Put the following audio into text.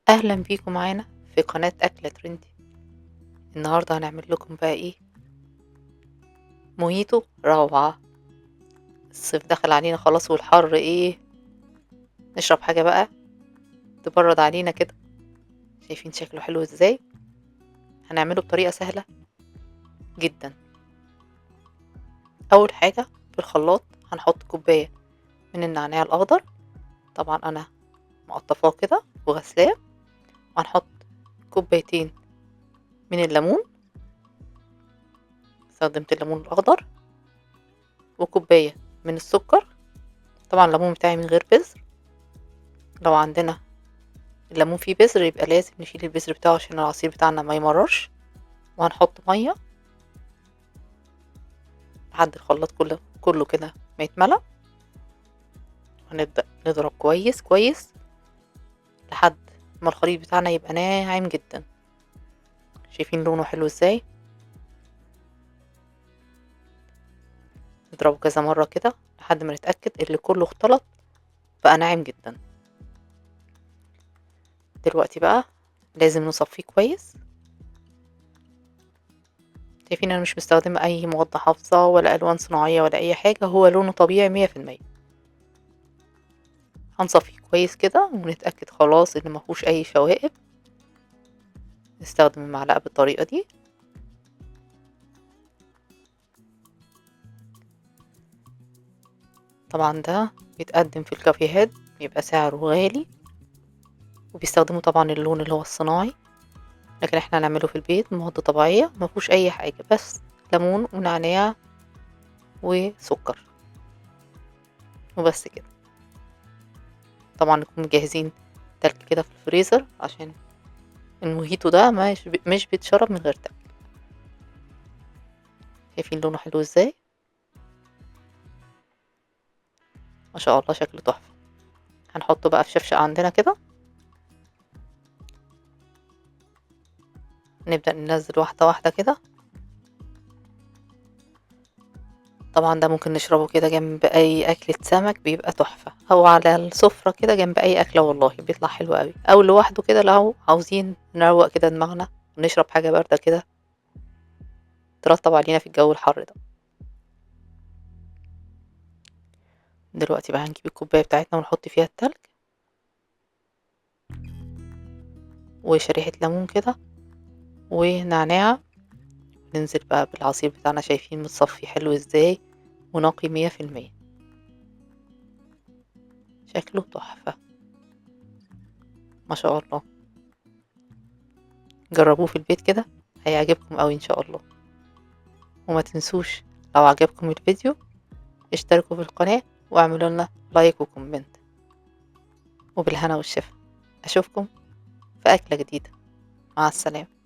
اهلا بيكم معانا في قناة اكلة ترندي. النهاردة هنعمل لكم بقى ايه؟ موهيتو روعة. الصيف دخل علينا خلاص والحر ايه، نشرب حاجة بقى تبرد علينا كده. شايفين شكله حلو ازاي؟ هنعمله بطريقة سهلة جدا. اول حاجة في الخلاط هنحط كوباية من النعناع الاخضر، طبعا انا مقطفاه كده وغسلاه، وهنحط كوبايتين من الليمون، استخدمت الليمون الاخضر، وكوبايه من السكر. طبعا الليمون بتاعي من غير بذر، لو عندنا الليمون فيه بذر يبقى لازم نشيل البذر بتاعه عشان العصير بتاعنا ما يمررش. وهنحط مية لحد الخلاط كله كده ما يتملى. هنبدأ نضرب كويس كويس لحد ما الخليط بتاعنا يبقى ناعم جدا. شايفين لونه حلو ازاي؟ نضربه كذا مرة كده لحد ما نتأكد اللي كله اختلط بقى ناعم جدا. دلوقتي بقى لازم نصفيه كويس. شايفين انا مش مستخدمة اي مواد حافظة ولا الوان صناعية ولا اي حاجة، هو لونه طبيعي 100%. هنصفيه كويس كده ونتأكد خلاص ان مفيهوش اي شوائب. نستخدم المعلقة بالطريقة دي. طبعا ده بيتقدم في الكافيهات، بيبقى سعره غالي، وبيستخدموا طبعا اللون اللي هو الصناعي، لكن احنا هنعمله في البيت مواد طبيعية مفيهوش اي حاجة، بس ليمون ونعناع وسكر وبس كده. طبعا نكون مجهزين تلج كده في الفريزر عشان الموهيتو ده مش بيتشرب من غير تلج. شايفين لونه حلو ازاي؟ ما شاء الله شكله تحفة. هنحطه بقى في شفشق عندنا كده، نبدأ ننزل واحدة واحدة كده. طبعا ده ممكن نشربه كده جنب اي اكلة سمك، بيبقى تحفة، او على السفرة كده جنب اي اكلة، والله بيطلع حلو قوي، او لوحده كده لو عاوزين نروق كده دماغنا ونشرب حاجة باردة كده ترطب علينا في الجو الحر ده. دلوقتي بقى هنجيب الكوباية بتاعتنا ونحط فيها التلج وشريحة ليمون كده ونعناع. ننزل بقى بالعصير بتاعنا، شايفين متصفي حلو ازاي ونقي 100%، شكله تحفة ما شاء الله. جربوه في البيت كده هيعجبكم قوي ان شاء الله. وما تنسوش لو عجبكم الفيديو اشتركوا في القناة واعملوا لنا like و comment. وبالهنا والشفا، اشوفكم في أكلة جديدة. مع السلامة.